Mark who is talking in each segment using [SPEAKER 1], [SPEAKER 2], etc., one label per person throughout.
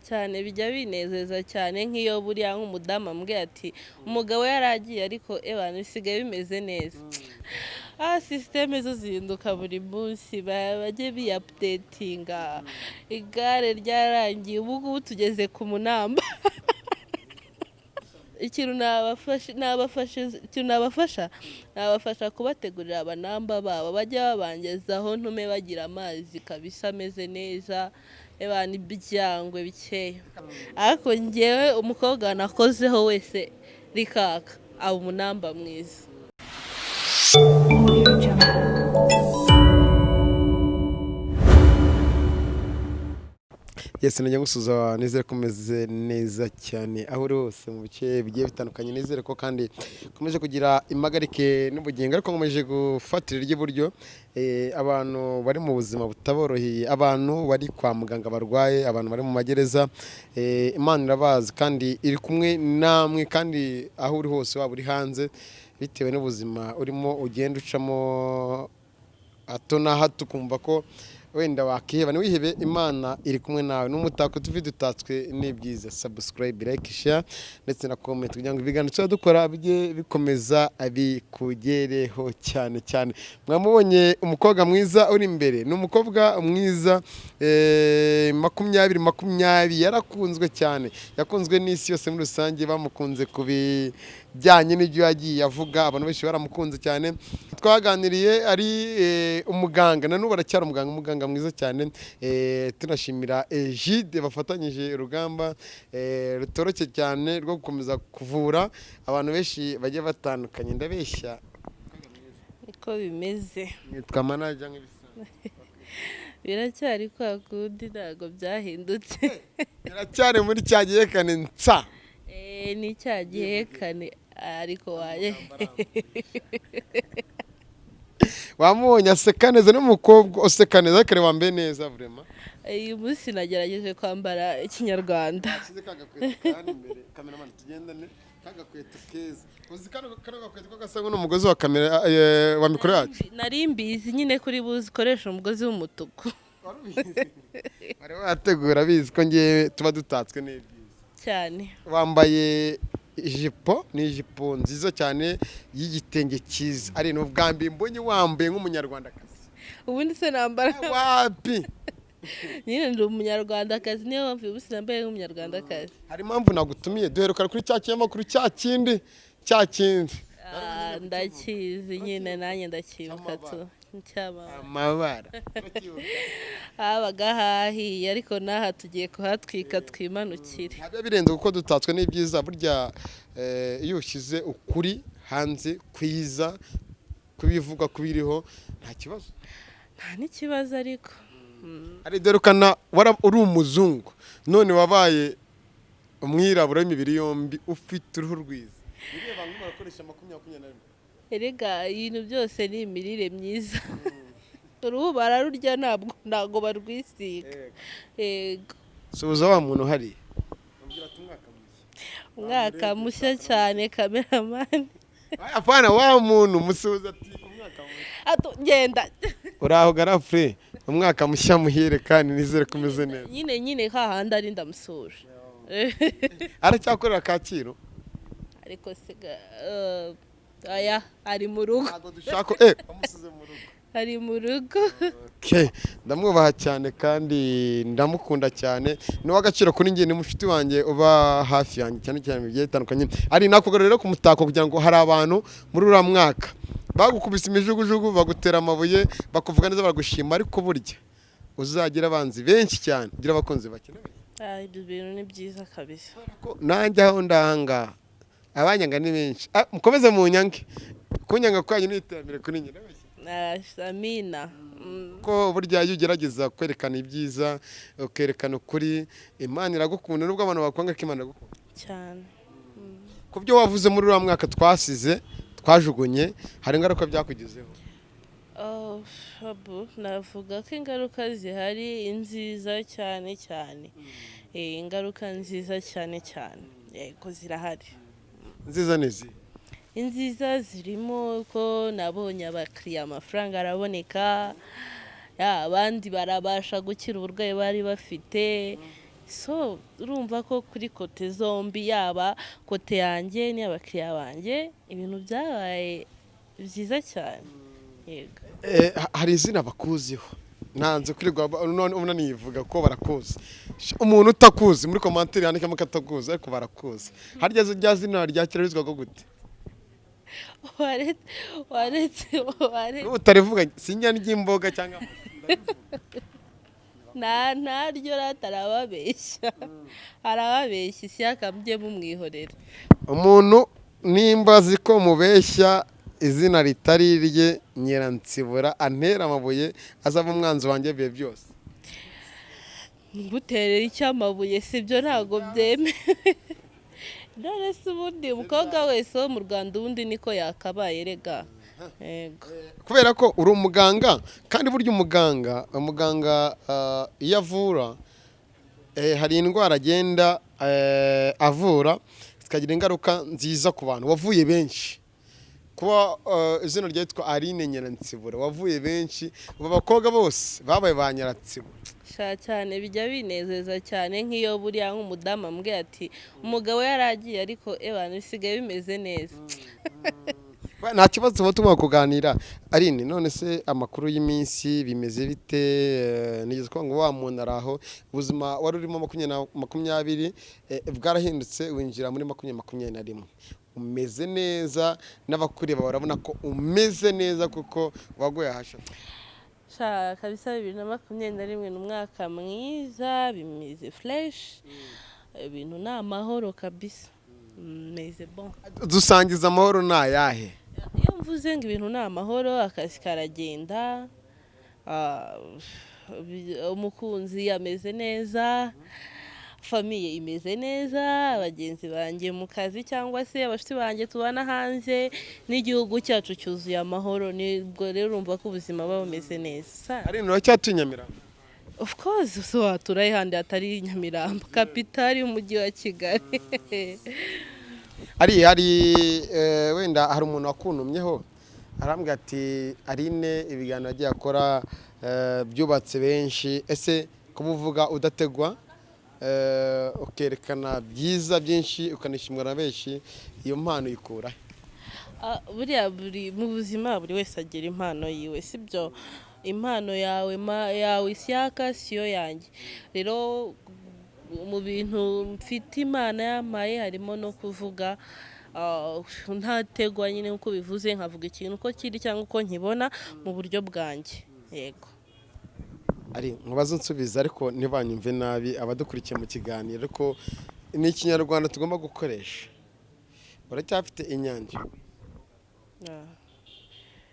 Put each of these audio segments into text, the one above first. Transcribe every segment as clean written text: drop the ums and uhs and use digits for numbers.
[SPEAKER 1] Cyane bijya binezeza cyane nk'iyo buriya nk'umudamu ambwiye ati umugabo yaragiye, ariko ebana bisigaye bimeze neza. Système zo zihinduka buri munsi, bajye biyaupdatinga. Igare ryarangiye, ubu ngubu tugeze ku munamba. Ikintu nabafasha kubategurira abanamba babo, bajya babangezaho, ntume bagira amazi kabisa ameze neza, ebana ibyangwe bikeya. Ariko ngewe umukobwa nakozeho wese rikaka aba umunamba mwiza.
[SPEAKER 2] Audio Jungle.
[SPEAKER 3] Yes, najya gusuza, nizere ko umeze neza cyane aho uri hose mu bice bigiye bitandukanye. Nizere ko kandi ukomeje kugira impagarike n'ubugingo, ariko nkomeje gufatira iry'iburyo abantu bari mu buzima butaboroheye, abantu bari kwa muganga barwaye, abantu bari mu magereza. Imana irabazi kandi iri kumwe namwe, kandi aho uri hose, waba uri hanze, bitewe n'ubuzima urimo ugenda ucamo hato na hato, ukumva ko wenda wakiheba, ntiwihebe, Imana iri kumwe nawe. N'umutako tuvi dutatswe n'ibyiza. Subscribe, like, share ndetse na comment kugira ngo ibiganiro tuba dukora bijye bikomeza bikugereho cyane cyane. Mwamubonye umukobwa mwiza uri imbere, ni umukobwa mwiza, 2020 yarakunzwe cyane, yakunzwe n'isi yose muri rusange. Bamukunze ku bijyanye n'ibyo yagiye avuga, abantu benshi baramukunze cyane. Twaganiriye ari umuganga, na n'ubu aracyari umuganga, umuganga mwiza cyane. Tunashimira Egide bafatanyije urugamba rutoroshye cyane rwo gukomeza kuvura abantu benshi bagiye batandukanye. Ndabeshya?
[SPEAKER 1] Niko bimeze.
[SPEAKER 3] Nitwa manager nk'ibisanzwe.
[SPEAKER 1] Biracyari kwa kundi, ntabwo byahindutse.
[SPEAKER 3] Biracyari muri cya gihekane nsa.
[SPEAKER 1] Ni cya gihekane, ariko waye.
[SPEAKER 3] Wamubonye aseka neza, n'umukobwa useka neza, ariko wambaye neza vraiment.
[SPEAKER 1] Uyu munsi nagerageje kwambara ikinyarwanda.
[SPEAKER 3] Ashyize ka gakweto kandi imbere, kameramani tugendane, ka gakweto keza. Uzi kano gakweto ko gasa n'umugozi wa kamera, wa mikoro yacu?
[SPEAKER 1] Nari mbizi nyine kuri buzi ukoresha umugozi w'umutuku.
[SPEAKER 3] Wari ubizi? Wari wategura abizi ko ngewe tuba dutatswe n'ibyiza.
[SPEAKER 1] Cyane.
[SPEAKER 3] Wambaye ijipo, ni ijipo nziza cyane y'igitenge cyiza. Ari ni ubwa mbere mbonye wambaye nk'umunyarwandakazi.
[SPEAKER 1] Ubundi se nambara?
[SPEAKER 3] Wapi.
[SPEAKER 1] Nyine ndi umunyarwandakazi, niyo mpamvu uyu munsi nambaye nk'umunyarwandakazi.
[SPEAKER 3] Hari impamvu nagutumiye. Duheruka kuri cya kinyamakuru cya kindi cya kindi.
[SPEAKER 1] Ah, ndakizi nyine, nanjye ndacyibuka tu, cyamabara.
[SPEAKER 3] Amabara.
[SPEAKER 1] Habaga hahiye, ariko n'aha tugiye kuhatwika twimanukire.
[SPEAKER 3] Ntabwo birenze kuko dutatswe n'ibyiza. Burya iyo ushyize ukuri hanze kwiza, kubivuga kubiriho, nta kibazo.
[SPEAKER 1] Nta n'ikibazo ariko.
[SPEAKER 3] Ari dorukana uri umuzungu, none wabaye umwirabura w'imibiri yombi, ufite uruhu rwiza. Uriya bantu barakoresha 2021.
[SPEAKER 1] Erega ibintu byose ni imirire myiza. Uruhu bararurya, ntabwo barwisiga, yego.
[SPEAKER 3] Suhuza wa muntu uhari. Ambwira ati umwaka mushya.
[SPEAKER 1] Umwaka mushya cyane, kameramani.
[SPEAKER 3] Apana, wa muntu musuhuza ati umwaka mushya.
[SPEAKER 1] Ato genda.
[SPEAKER 3] Uraho garafure, umwaka mushya muhire, kandi nizere ko umeze neza.
[SPEAKER 1] Nyine hahandi ari ndamusuje.
[SPEAKER 3] Aracyakorera Kacyiru?
[SPEAKER 1] Ariko siga aya ari mu rugo.
[SPEAKER 3] Ntabwo dushaka wamusize mu rugo.
[SPEAKER 1] Ari mu rugo.
[SPEAKER 3] Okay. Ndamwubaha cyane kandi ndamukunda cyane, ni uw'agaciro kuri njye, ni mushuti wanjye uba hafi yanjye cyane cyane mu bigiye bitandukanye. Ari nakugarura rero ku mutako, kugira ngo hari abantu muri uriya mwaka bagukubise imijugujugu, bagutera amabuye, bakuvuga neza, baragushima, ariko burya uzagira abanzi benshi cyane ugira abakunzi bake.
[SPEAKER 1] Ah, ibyo bintu ni byiza kabisa.
[SPEAKER 3] Ko nanjye aho ndahangaha abanyanga ni benshi. Ah, mukomeze munyange, kunyanga kwanyu ni iterambere kuri njye.
[SPEAKER 1] Ah, amina.
[SPEAKER 3] Ko burya iyo ugerageza kwerekana ibyiza, ukerekana ukuri, Imana iragukunda, nubwo abantu bakwanga ko Imana iragukunda.
[SPEAKER 1] Cyane.
[SPEAKER 3] Ku byo wavuze muri uriya mwaka twasize twajugunye, hari ingaruka byakugezeho?
[SPEAKER 1] Oh, Abu, navuga ko ingaruka zihari nziza cyane cyane. Ingaruka nziza cyane cyane, yego, zirahari.
[SPEAKER 3] Nziza ni izi?
[SPEAKER 1] Inziza zirimo ko nabonye abakiriya, amafaranga araboneka, ya, abandi barabasha gukira uburwayi bari bafite. So urumva ko kuri côté zombi, yaba côté yanjye n'iy'abakiriya banjye, ibintu byabaye byiza cyane, yego.
[SPEAKER 3] Hari izina bakuziho, nanze kwirirwa none unanivuga ko barakuzi. Umuntu utakuzi muri commentaire yandikamo ko atakuzi, ariko barakuzi. Harya rya zina rya kera rizwaga gute?
[SPEAKER 1] Waretse, waretse, waretse.
[SPEAKER 3] Utarivuga sinjya ry'imboga cyangwa
[SPEAKER 1] Ntaryo rata, arababeshya, arababeshya. Ishyaka mujye mumwihorera.
[SPEAKER 3] Umuntu nimba azi ko mubeshya izina ritari irye Nyiransibura, antera amabuye, azava umwanzi wanjye ibihe byose.
[SPEAKER 1] Nguterera icyo amabuye sibyo, ntabwo byemewe. None se ubundi umukobwa wese wo mu Rwanda ubundi niko yakabaye rega? Yego.
[SPEAKER 3] Kubera ko uri umuganga, kandi burya umuganga iyo avura, hari indwara agenda avura zikagira ingaruka nziza ku bantu. Wavuye benshi, kuba izina ryitwa Aline Nyiransibura, wavuye benshi. Ubu abakobwa bose babaye ba Nyiransibura.
[SPEAKER 1] Sha cyane, bijya binezeza cyane nk'iyo buriya nk'umudamu ambwiye ati umugabo yaragiye, ariko ebana bisigaye bimeze neza.
[SPEAKER 3] Nta kibazo, tuba tugomba kuganira. Aline, none se amakuru y'iminsi bimeze bite? Nigeze kuvuga ngo wa muntu ari aho, ubuzima wari urimo 2020 bwarahindutse, winjira muri 2021 umeze neza, n'abakureba barabona ko umeze neza kuko waguye ahasha.
[SPEAKER 1] Sha kabisa, 2021 ni umwaka mwiza, bimeze fresh, ibintu ni amahoro kabisa, meze bon.
[SPEAKER 3] Dusangiza amahoro ni ayahe?
[SPEAKER 1] Iyo mvuze ngo ibintu ni amahoro, akazi karagenda, umukunzi ameze neza, famille imeze neza, bagenzi banjye mu kazi cyangwa se abashuti banjye tubana hanze, n'igihugu cyacu cyuzuye amahoro. Nibwo rero urumva ko ubuzima buba bumeze neza.
[SPEAKER 3] Aline, uracyatuye Nyamirambo?
[SPEAKER 1] Of course, so waturaye handi hatari Nyamirambo, kapitali y'umujyi wa Kigali?
[SPEAKER 3] Hari wenda hari umuntu wakuntumyeho arambwira ati Aline ibiganiro yagiye akora byubatse benshi. Ese kuba uvuga udategwa, ukerekana byiza byinshi, ukanishimwa na benshi, iyo mpano uyikura he?
[SPEAKER 1] Buriya buri mu buzima buri wese agira impano yiwe, sibyo? Impano yawe yawe Ishyaka siyo yanjye. Rero mu bintu mfite Imana yampaye harimo no kuvuga ntategwa nyine, nk'uko bivuze, nkavuga ikintu uko kiri cyangwa uko nkibona mu buryo bwanjye, yego.
[SPEAKER 3] Ari nkubaze nsubiza, ariko ntibanyumve nabi abadukurikiye mu kiganiro, ariko ni Ikinyarwanda tugomba gukoresha. Uracyafite inyanja?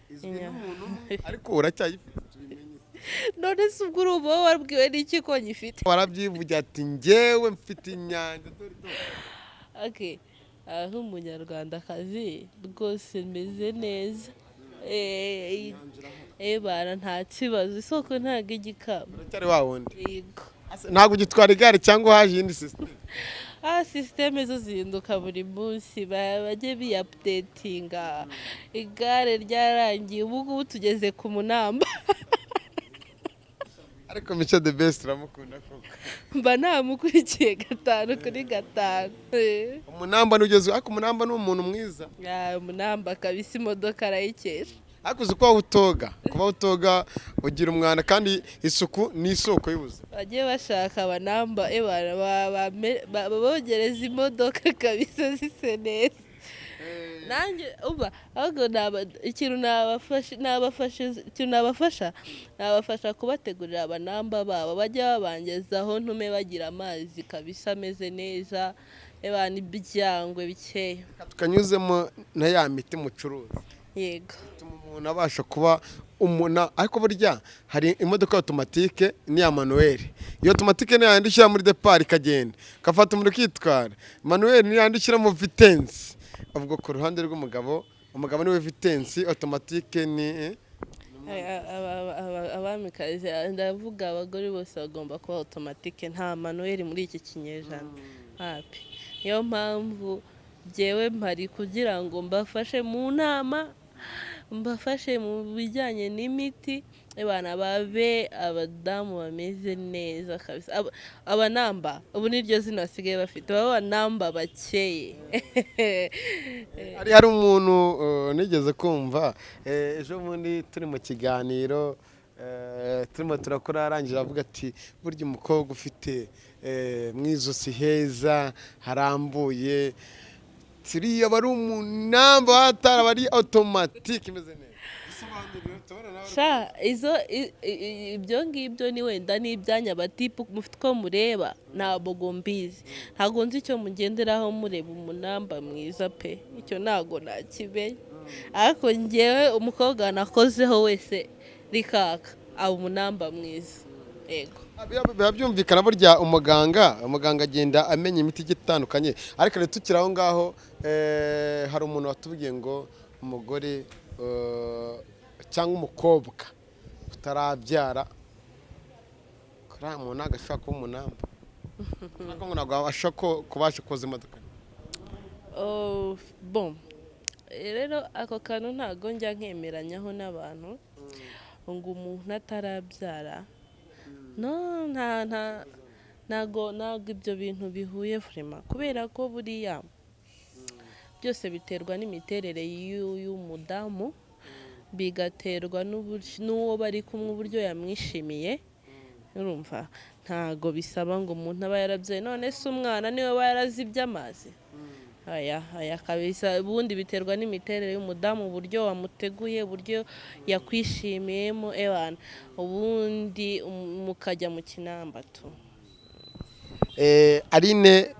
[SPEAKER 3] Izwi n'umuntu umwe, ariko uracyayifite, tubimenye.
[SPEAKER 1] None se ubwo urumva wowe wabwiwe n'iki ko nyifite?
[SPEAKER 3] Warabyivugira ati njyewe mfite inyanja, dore dore.
[SPEAKER 1] Okay. Nk'umunyarwandakazi rwose meze neza. Bara nta kibazo, isoko ntabwo igikama.
[SPEAKER 3] Uracyari wa wundi?
[SPEAKER 1] Yego.
[SPEAKER 3] Ntabwo ugitwara igare cyangwa haje iyindi système?
[SPEAKER 1] Système zo zihinduka buri munsi, bajye biyaupdatinga. Igare ryarangiye, ubu ngubu tugeze ku munamba.
[SPEAKER 3] Ariko Mico The Best uramukunda koko?
[SPEAKER 1] Mba namukurikiye gatanu kuri gatanu.
[SPEAKER 3] Umunamba ntugezweho, ariko umunamba ni umuntu mwiza.
[SPEAKER 1] Ya, umunamba kabisa, imodoka arayikesha.
[SPEAKER 3] Ariko uzi ko utoga, kuba utoga ugira umwanda, kandi isuku ni isoko y'ubuzima.
[SPEAKER 1] Bajye bashaka abanamba ebana babogereza imodoka kabisa zise neza. Nanjye uba ahubwo ikintu nabafasha kubategurira abanamba babo, bajya babangezaho ntume bagira amazi kabisa ameze neza, ebana ibyangwe bikeya.
[SPEAKER 3] Tukanyuzemo na ya miti mucuruza.
[SPEAKER 1] Yego.
[SPEAKER 3] Bituma umuntu abasha kuba umuntu. Ariko burya hari imodoka automatique n'iya manuel. Iyo automatique ni yandi ushyira muri départ ikagenda, ugafata umuriro ukitwara. Manuel ni yandi ushyira mu vitesse. Ubwo ku ruhande rw'umugabo, umugabo niwe vitesse, automatique ni
[SPEAKER 1] Abamikazi, ndavuga abagore bose bagomba kuba automatique, nta manuel muri iki kinyejana hapi. Niyo mpamvu jyewe mpari kugira ngo mbafashe mu nama. Mbafashe mu bijyanye n'imiti, abana babe abadamu bameze neza kabisa. Abanamba ubu niryo zina basigaye bafite, baba abanamba bakeye.
[SPEAKER 3] Hari umuntu nigeze kumva ejo bundi turi mu kiganiro, turimo turakora, arangije avuga ati burya umukobwa ufite mu ijosi heza harambuye turiya aba ari umunamba watara, aba ari automatique imeze neza.
[SPEAKER 1] Sha izo ibyo ngibyo ni wenda n'ibyanya batipu mufite uko mureba, ntabwo mbizi, ntabwo nzi icyo mugenderaho mureba umunamba mwiza pe, icyo ntabwo nakimenya. Ariko ngewe umukobwa nakozeho wese rikaka aba umunamba mwiza. Yego.
[SPEAKER 3] Biba byumvikana, burya umuganga agenda amenya imiti igiye itandukanye. Ariko rero tukiri aho ngaho, hari umuntu watubwiye ngo umugore cyangwa umukobwa utarabyara kuriya muntu ntabwo ashobora kuba umunamba, ariko ngo ntabwo abasha kubasha koza imodoka.
[SPEAKER 1] Oh, bon rero ako kantu ntabwo njya nkemeranyaho n'abantu ngo umuntu atarabyara, no nta nta ntago ibyo bintu bihuye vraiment, kubera ko buriya byose biterwa n'imiterere y'umudamu, bigaterwa n'uwo bari kumwe uburyo yamwishimiye. Urumva ntago bisaba ngo umuntu aba yarabyaye, none se umwana niwe aba yarazibye amazi? Aya aya kabisa, ubundi biterwa n'imiterere y'umudamu, uburyo wamuteguye, uburyo yakwishimiyemo, ewana ubundi mukajya mu kinamba tu.
[SPEAKER 3] Aline,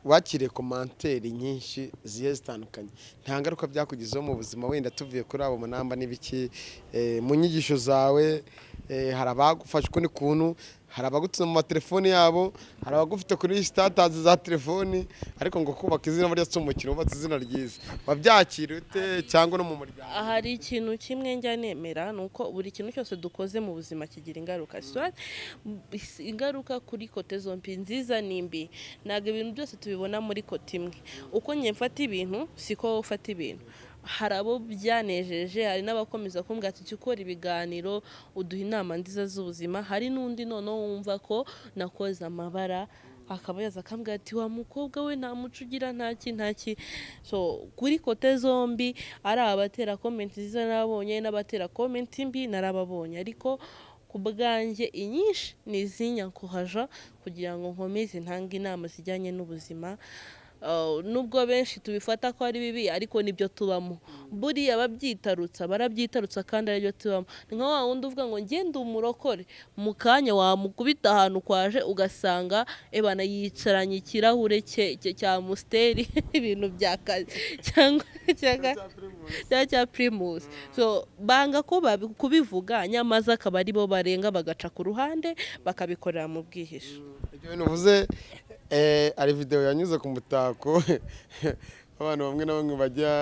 [SPEAKER 3] wakiriye commentaires nyinshi zigiye zitandukanye, nta ngaruka byakugizeho mu buzima? Wenda tuvuye kuri abo munamba n'ibiki, mu nyigisho zawe, hari abagufasha ukundi kuntu, hari abagutse mu matelefoni yabo, hari abagufite kuri status za telefoni, ariko ngo kubaka izina burya si umukino. Wubatse izina ryiza, wabyakira ute, cyangwa no mu muryango?
[SPEAKER 1] Hari ikintu kimwe njya nemera, ni uko buri kintu cyose dukoze mu buzima kigira ingaruka. Soit ingaruka kuri côté zombi, nziza n'imbi. Ntabwo ibintu byose tubibona muri côté imwe. Uko njye mfata ibintu siko wowe ufata ibintu. Hari abo byanejeje, hari n'abakomeza kumbwira ati jya ukora ibiganiro uduha inama nziza z'ubuzima. Hari n'undi noneho wumva ko nakoze amabara, akaba yaza akambwira ati wa mukobwa we, nta muco ugira, ntaki ntaki. So kuri côté zombi, ari abatera comment nziza narabonye, n'abatera comment mbi narababonye, ariko ku bwanjye inyinshi ni izinyankuhaja kugira ngo nkomeze ntange inama zijyanye n'ubuzima. Nubwo benshi tubifata ko ari bibi, ariko nibyo tubamo. Buriya babyitarutsa barabyitarutsa kandi aribyo tubamo. Ni nka wa wundi uvuga ngo ngende umurokore, mu kanya wamukubita ahantu kwaje ugasanga ebana yicaranye ikirahure cye cya Amstel, ibintu byakaze, cyangwa cya Primus. So banga ko kubivuga, nyamaza akaba aribo barenga bagaca ku ruhande bakabikorera mu bwihisho.
[SPEAKER 3] Ibyo bintu uvuze, hari videwo yanyuze ku mutako, abantu bamwe na bamwe bajya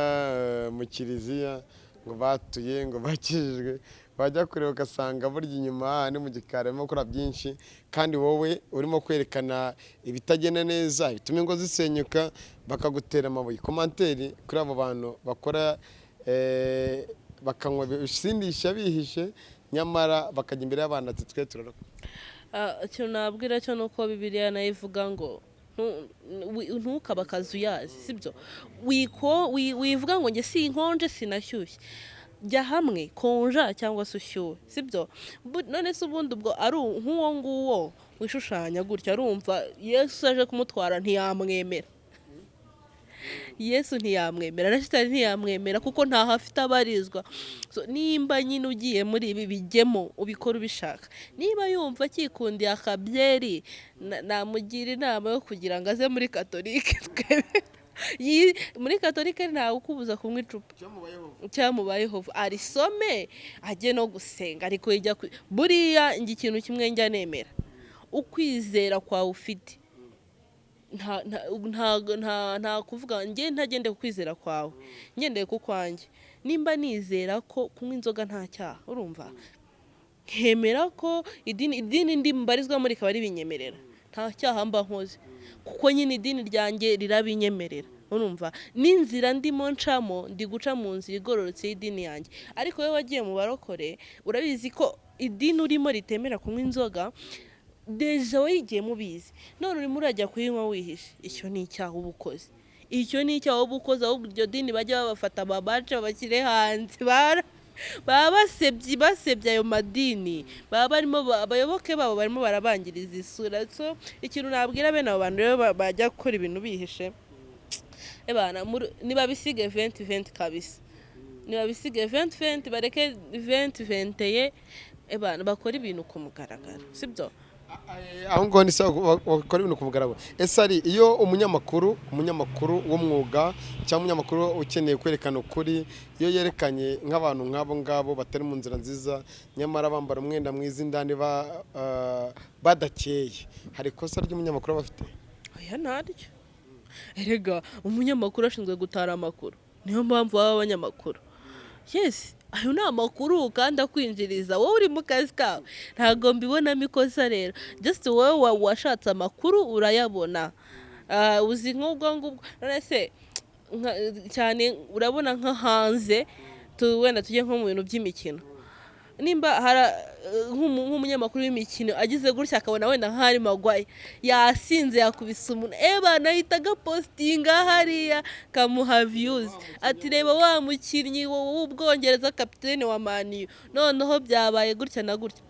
[SPEAKER 3] mu kiliziya ngo batuye, ngo bakijijwe, bajya kureba ugasanga burya inyuma ni mu gikari barimo gukora byinshi, kandi wowe urimo kwerekana ibitagenda neza bituma ingo zisenyuka, bakagutera amabuye. Commentaire kuri abo bantu bakora, bakanywa ibisindisha bihishe, nyamara bakajya imbere y'abantu ati twe turarokoka?
[SPEAKER 1] Ikintu nabwira cyo ni uko Bibiliya nayo ivuga ngo ntukabe akazuyazi, sibyo? Wivuga ngo njye sinkonje sinashyushye, jya hamwe konja cyangwa se ushyuhe, sibyo? None se ubundi ubwo ari nk'uwo nguwo wishushanya gutya, arumva Yesu aje kumutwara ntiyamwemera? Yesu ntiyamwemera, na shitani ntiyamwemera, kuko ntaho afite abarizwa. So, nimba nyine ugiye muri ibi, bijyemo ubikora ubishaka. Niba yumva akikundiye akabyeri, namugira inama yo kugira ngo aze muri Katolike. Muri Katolike ntawe ukubuza kunywa icupa cyamubayeho, arisome ajye no gusenga. Ariko yijya buriya njye ikintu kimwe njya nemera, ukwizera kwawe ufite, nta kuvuga njye ntagende ku kwizera kwawe, ngendeye ku kwanjye. Nimba nizera ko kunywa inzoga nta cyaha, urumva nkemera ko idini ndi mbarizwamo rikaba ribinyemerera, nta cyaha mba nkoze, kuko nyine idini ryanjye rirabinyemerera. Urumva, n'inzira ndimo ncamo, ndi guca mu nzira igororotse y'idini yanjye. Ariko wowe wagiye mu barokore, urabizi ko idini urimo ritemera kunywa inzoga. Déjà wayigiye mubizi, none urimo urajya kuyinywa wihishe. Icyo ni icyaha uba ukoze, icyo ni icyaha uba ukoze. Ahubwo iryo dini bajya babafata, babace, babashyire hanze. Baba basebye ayo madini, baba barimo abayoboke babo barimo barabangiriza isura. So ikintu nabwira bene abo bantu rero bajya gukora ibintu bihishe, ebana, nibabisige 2020 kabisa, nibabisige 2020, bareke 2021, ebana, bakora ibintu ku mugaragaro, sibyo?
[SPEAKER 3] Aho ngaho ni sawa, bakora ibintu ku mugaragaro. Ese ari iyo umunyamakuru w'umwuga cyangwa umunyamakuru ukeneye kwerekana ukuri, iyo yerekanye nk'abantu nk'abo ngabo batari mu nzira nziza, nyamara bambara umwenda mwiza indani badakeye, hari ikosa ry'umunyamakuru aba afite?
[SPEAKER 1] Oya, ntaryo. Erega umunyamakuru ashinzwe gutara amakuru, niyo mpamvu baba abanyamakuru. Yes, ayo ni amakuru kandi akwinjiriza wowe uri mu kazi kawe. Ntabwo mbibonamo ikosa rero. Just wowe washatse amakuru urayabona. Uzi nk'ubwo ngubwo, none se cyane urabona nka hanze, wenda tujye nko mu bintu by'imikino, nimba nk'umunyamakuru w'imikino agize gutya akabona wenda nk'ahari Maguire yasinze, yakubise umuntu, ebana, ahita agapostinga hariya, kamuha views, ati: "Reba wa mukinnyi w'Ubwongereza, kapitene wa Man U, noneho byabaye gutya na gutya."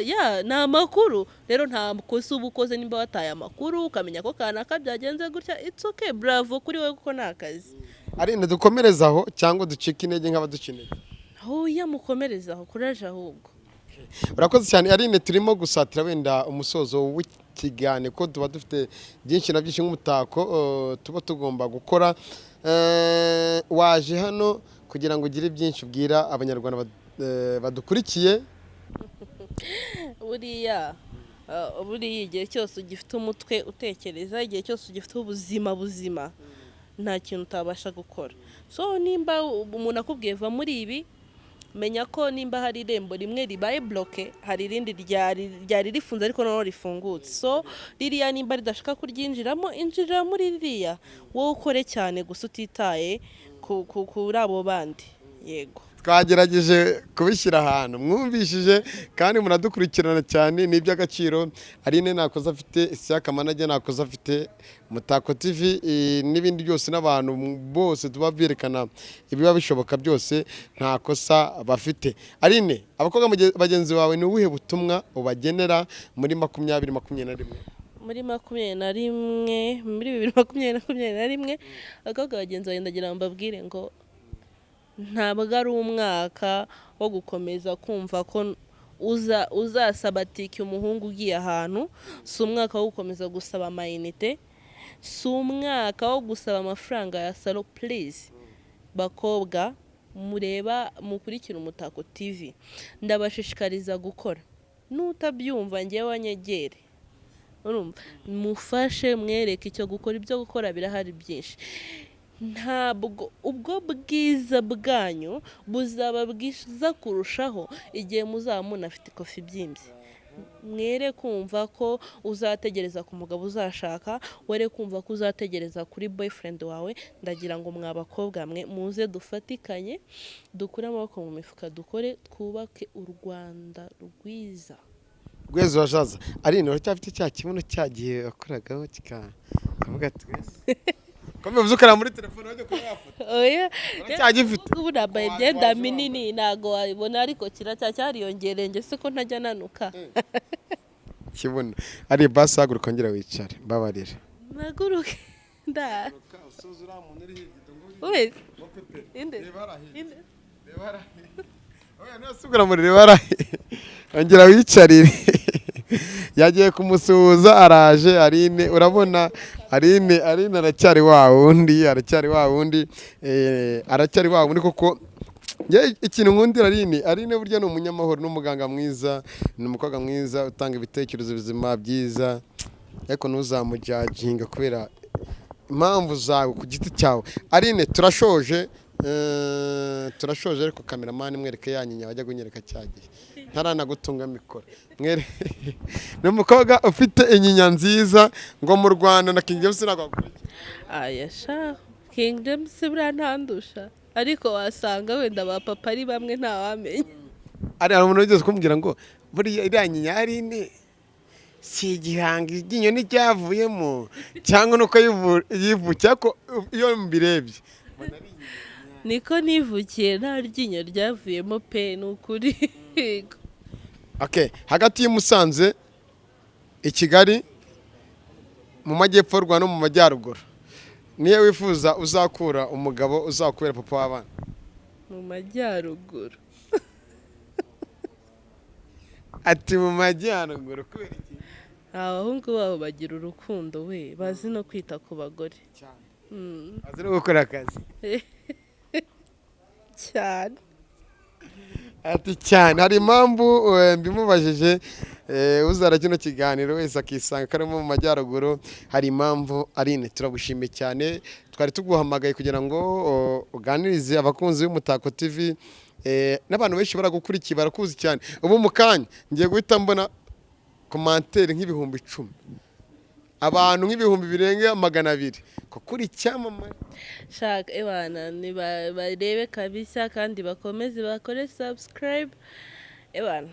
[SPEAKER 1] Ya, ni amakuru rero, nta kosa uba ukoze nimba wataye amakuru ukamenya ko kanaka byagenze gutya. It's okay, bravo kuri wowe, kuko ni akazi.
[SPEAKER 3] Arinda dukomereze aho cyangwa ducike intege nk'abaduca intege?
[SPEAKER 1] Oya, mukomereze aho, kuraje ahubwo.
[SPEAKER 3] Urakoze cyane, Aline. Turimo gusatira wenda umusozo w'ikiganiro, ko tuba dufite byinshi na byinshi nk'umutako tuba tugomba gukora. Waje hano kugira ngo ugire byinshi ubwira Abanyarwanda badukurikiye.
[SPEAKER 1] Buriya igihe cyose ugifite umutwe utekereza, igihe cyose ugifite ubuzima buzima, nta kintu utabasha gukora. So nimba umuntu akubwiye va muri ibi, menya ko nimba hari irembo rimwe ribaye bloqué, hari irindi ryari rifunze ariko noneho rifungutse. So ririya nimba ridashaka kuryinjiramo, injirira muri ririya, wowe ukore cyane gusa utitaye kuri abo bandi. Yego.
[SPEAKER 3] Twagerageje kubishyira ahantu mwumvishije kandi muradukurikirana cyane, ni iby'agaciro. Aline ntakoze afite, Isiyaka Manage ntakoze afite, Mutako TV n'ibindi byose n'abantu bose tuba byerekana ibiba bishoboka byose, nta kosa bafite. Aline, abakobwa bagenzi bawe, ni ubuhe butumwa ubagenera muri 2021?
[SPEAKER 1] Muri 21, muri 2021, abakobwa bagenzi bawe ndagira ngo mbabwire ngo ntabwo ari umwaka wo gukomeza kumva ko uzasaba tike umuhungu ugiye ahantu. Si umwaka wo gukomeza gusaba amayinite, si umwaka wo gusaba amafaranga ya salon. Please, bakobwa mureba, mukurikira Umutako TV, ndabashishikariza gukora. Nutabyumva ngewe wanyegere, urumva, mufashe mwereke icyo gukora. Ibyo gukora birahari byinshi. Ntabwo ubwo bwiza bwanyu buzaba bwiza kurushaho igihe muzaba munafite ikofi ibyimbye. Mwere kumva ko uzategereza ku mugabo uzashaka, were kumva ko uzategereza kuri boyfriend wawe. Ndagira ngo mwa bakobwa mwe, muze dufatikanye, dukure amaboko mu mifuka, dukore, twubake u Rwanda rwiza.
[SPEAKER 3] Rweza urashaza. Aline, uracyafite cya kibuno cya gihe wakoragaho kikavuga ati wese ko bivuze ukareba muri telefone wajya kuba wafata?
[SPEAKER 1] Oya.
[SPEAKER 3] Uracyagifite?
[SPEAKER 1] Ubu nambaye imyenda minini, ntago wabibona, ariko cyariyongereye. Njye se ko ntajya nanuka?
[SPEAKER 3] Kibuno ari basi. Haguruka, ongera wicare, mbabarira.
[SPEAKER 1] Mpaguruke nda wese inde inde?
[SPEAKER 3] Ongera wicarire. Yagiye kumusuhuza, araje. Aline, urabona Aline aracyari wa wundi, aracyari wa wundi, aracyari wa wundi koko. Njye ikintu nkundira Aline, burya ni umunyamahoro, ni umuganga mwiza, ni umukobwa mwiza utanga ibitekerezo bizima byiza, ariko ntuzamujajinga kubera impamvu zawe ku giti cyawe. Aline, turashoje, turashoje, ariko cameraman mwereke ya nyinya wajya kunyereka cya gihe ntaranagutunga mikoro. Ni umukobwa ufite inyinya nziza, ngo mu Rwanda na King James ntabwo wakurikira.
[SPEAKER 1] Aya sha. King James buriya ntandusha, ariko wasanga wenda ba papa ari bamwe, ntawamenya.
[SPEAKER 3] Ari hari umuntu wigeze kumbwira ngo buriya iriya nyinya Aline si igihanga, iryinyo ntiryavuyemo, cyangwa nuko yivukiye, ariko iyo mbirebye
[SPEAKER 1] Niko nivukiye, nta ryinyo ryavuyemo pe, ni ukuri.
[SPEAKER 3] Okay, hagati y'i Musanze, i Kigali, mu majyepfo y'u Rwanda no mu majyaruguru, niyo wifuza uzakura umugabo uzakubera papa w'abana?
[SPEAKER 1] Mu majyaruguru.
[SPEAKER 3] Ati mu majyaruguru, kubera iki?
[SPEAKER 1] Abahungu babo bagira urukundo we, bazi no kwita ku bagore.
[SPEAKER 3] Bazi no gukora akazi.
[SPEAKER 1] Cyane.
[SPEAKER 3] Ati cyane. Hari impamvu mbimubajije. Uzara kino kiganiro wese akisanga karimo mu majyaruguru, hari impamvu. Aline, turagushimiye cyane. Twari tuguhamagaye kugira ngo uganirize abakunzi b'Umutako TV, n'abantu benshi baragukurikiye, barakuzi cyane. Ubu mu kanya ngiye guhita mbona commentaire nk'ibihumbi 10, abantu nk'ibihumbi birenga 200, kuko uri icyamamare.
[SPEAKER 1] Shaka ebana ni barebe kabisa, kandi bakomeze bakore subscribe. Ebana,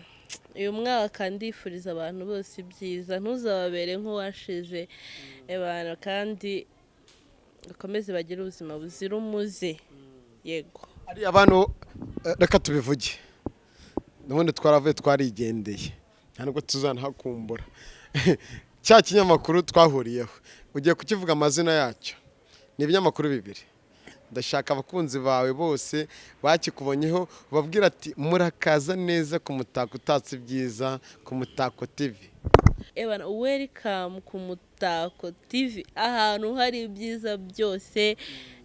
[SPEAKER 1] uyu mwaka ndifuriza abantu bose ibyiza, ntuzababere nk'uwashize. Ebana, kandi bakomeze bagire ubuzima buzira umuze, yego.
[SPEAKER 3] Ari abantu, reka tubivuge, ubundi twaravuye, twarigendeye, nta nubwo tuzanahakumbura. Cya kinyamakuru twahuriyeho ugiye kukivuga amazina yacyo, ni ibinyamakuru bibiri. Ndashaka abakunzi bawe bose bakikubonyeho ubabwira ati murakaza neza ku Mutako Utatse Ibyiza, ku Mutako TV.
[SPEAKER 1] Ebana, welcome ku Mutako TV, ahantu hari ibyiza byose.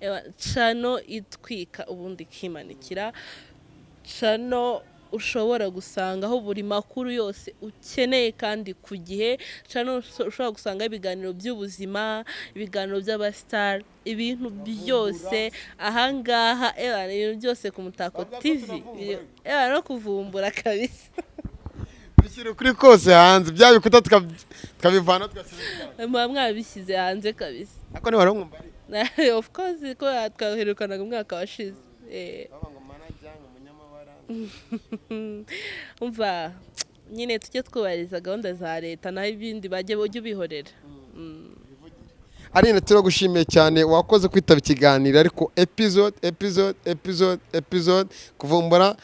[SPEAKER 1] Ebana, channel itwika ubundi ikimanikira, channel ushobora gusangaho buri makuru yose ukeneye kandi ku gihe, channel ushobora gusangaho ibiganiro by'ubuzima, ibiganiro by'abasitari, ibintu byose ahangaha. Ebana, ibintu byose ku Mutako
[SPEAKER 3] Bavuga ko
[SPEAKER 1] TV.
[SPEAKER 3] tunavumbura.
[SPEAKER 1] Ebana, no kuvumbura kabisa.
[SPEAKER 3] Dushyira ukuri kose hanze, bya bikuta tukabivana, tugashyira
[SPEAKER 1] Muba mwabishyize hanze kabisa.
[SPEAKER 3] Ariko niba wumva ari
[SPEAKER 1] Of course, ko twaherukanaga umwaka washize.
[SPEAKER 3] Bavuga ngo manager, ngo umunyamabara.
[SPEAKER 1] Umva nyine, tujye twubahiriza gahunda za leta, naho ibindi bajye ujye ubihorera.
[SPEAKER 3] Aline, turagushimiye cyane, wakoze kwitaba ikiganiro. Ariko episode, episode, episode, episode, kuvumbura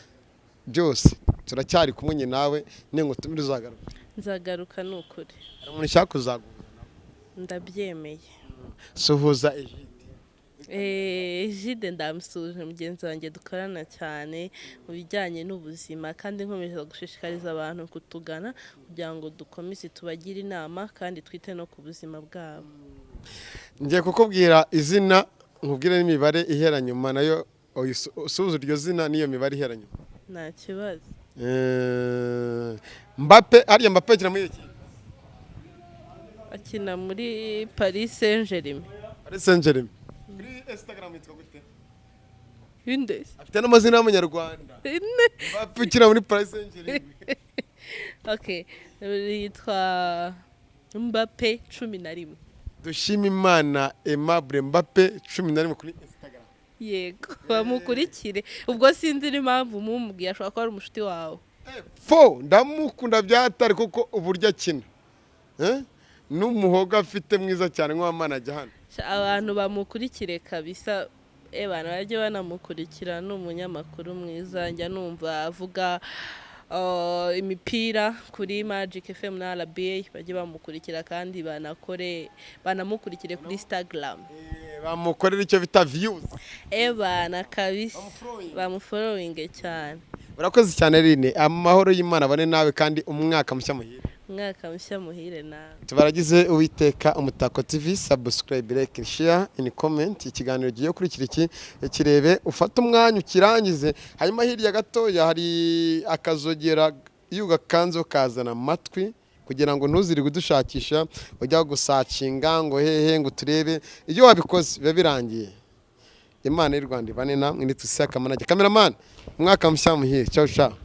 [SPEAKER 3] byose, turacyari kumwe nyine nawe. Ningutumire uzagaruka?
[SPEAKER 1] Nzagaruka, ni ukuri.
[SPEAKER 3] Hari umuntu ushaka kuzaguhuza?
[SPEAKER 1] Ndabyemeye.
[SPEAKER 3] Suhuza Egide.
[SPEAKER 1] Jide ndamusuhuje, mugenzi wanjye dukorana cyane mu bijyanye n'ubuzima, kandi nkomeza gushishikariza abantu kutugana kugira ngo dukomeze tubagire inama kandi twite no ku buzima bwabo.
[SPEAKER 3] Ngiye kukubwira izina, nkubwire n'imibare ihera nyuma nayo, usuhuza iryo zina n'iyo mibare ihera nyuma.
[SPEAKER 1] Nta kibazo.
[SPEAKER 3] Mbappe, hariya Mbappe akina muri iki?
[SPEAKER 1] Akina muri Paris Saint Germain.
[SPEAKER 3] Paris Saint-Germain. Kuri Instagram yitwa gute?
[SPEAKER 1] Inde?
[SPEAKER 3] Afite n'amazina y'amanyarwanda.
[SPEAKER 1] Inde?
[SPEAKER 3] Mbappe ukina muri Paris Saint-Germain.
[SPEAKER 1] Okay, yitwa Mbappe 11.
[SPEAKER 3] Dushima Imana Aimable Mbappe 11 kuri Instagram.
[SPEAKER 1] Yego, bamukurikire. Ubwo sinzi n'impamvu mumubwiye, ashobora kuba ari umushuti wawe.
[SPEAKER 3] Fo ndamukunda byatari, kuko uburyo akina, n'umuhogo afite mwiza cyane nk'uwamana ajya hano.
[SPEAKER 1] Abantu bamukurikire kabisa. Ebana, bajye banamukurikira, ni umunyamakuru mwiza, njya numva avuga imipira kuri Magic FM na RBA. Bajye bamukurikira kandi banakore, banamukurikire kuri Instagram.
[SPEAKER 3] Bamukorera icyo bita views.
[SPEAKER 1] Ebana kabisa.
[SPEAKER 3] Bamufollowing.
[SPEAKER 1] Bamufollowinge cyane.
[SPEAKER 3] Urakoze cyane Aline, amahoro y'Imana bane nawe kandi umwaka mushya muhire.
[SPEAKER 1] Umwaka mushya muhire nawe.
[SPEAKER 3] Tubaragize Uwiteka. Umutako TV, subscribe, like, share in comment. Ikiganiro giye kurikira iki kirebe, ufate umwanya ukirangize. Hanyuma hirya gatoya hari akazogera, iyo ugakanze ukazana amatwi kugira ngo ntuzirirwe udushakisha, ujya gusacinga ngo hehe ngo turebe. Iyo wabikoze biba birangiye. Imana y'u Rwanda ibane namwe. Nituse akamanage, cameraman, umwaka mushya muhire. Ciao ciao.